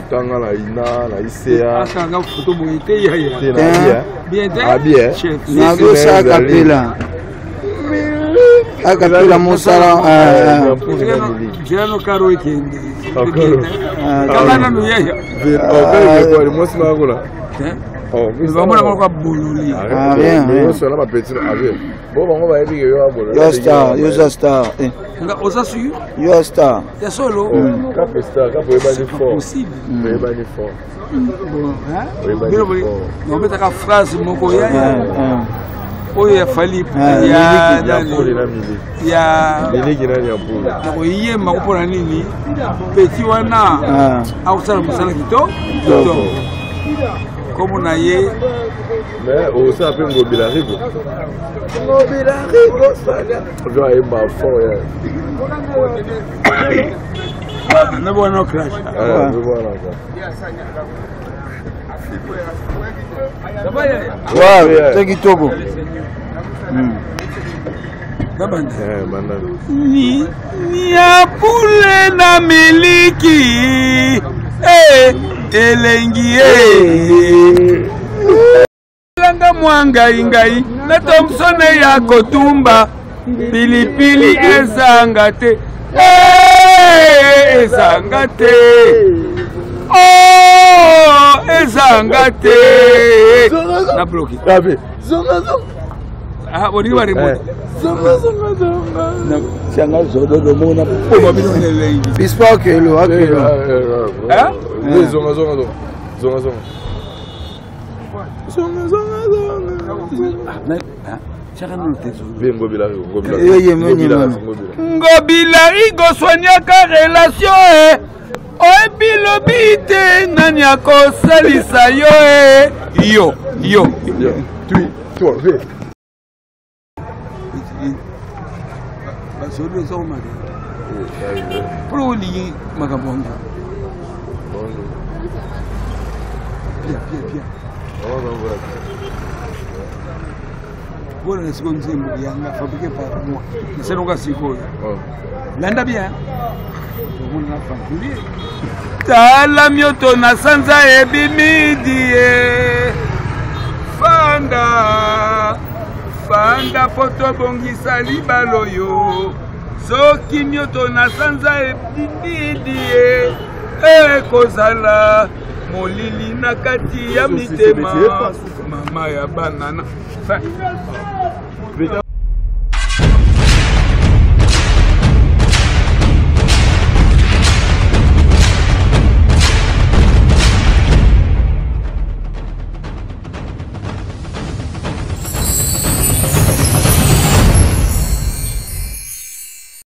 Tanga na ina na ICA. Akanga photo boye te yaya. Te na iya. Bien te. Ah bien. Na biso akapela. Akapela mosala. Jirano karo ekende. Kanga nanu yaya. Mwasi na kola. Bamona bango bololi. Ah rien. Nyonso na ba petit ah Bo bango bayebi ke yo abolo. Yo star, yo za star. Eh. Nga oza sur? Yo star. Ya solo. Kapo star, kapo oyebani fort. Possible. Oyebani fort. Bon, hein? Bino boye, nobetaka phrase moko ya oyo ya Fally ya nani ya miliki nani ya polo nakoyemba ko mpona nini petit wana akosala mosala kitoko kitoko kombo na ye mais osala mpe ngobila rigo ngobila rigo sala ozo ayemba fort ya nabwana clash Ouais, c'est kitoko. Babanda. Ni niapule na miliki eh, elengi eh. Langa mwa ngai ngai na Thomson ya kotumba pilipili ezanga te eh, ezanga te oh, ezanga te na bloki zonga zonga ah bolingi ba remote zonga zonga zonga tianga zododo moko na poma bino na elengi bispo akelo akelo eh zonga zonga zonga zonga zonga zonga zonga zonga tiaka nano te ngobila ngobila igoswaniaka relation e oyebi lobi te nani akosalisa yo e yo yo basolo eza komata mpo olingi makambo yango pia pia pia bona sikoyo nzembo yanga fabriqué par moi nasaloka sikoyo landa bien omona familier tala mioto na sanza ebimi die fanda fanda po tobongisa libala oyo soki mioto na sanza ebimi die ekozala molili na kati ya mitema mama ya banana.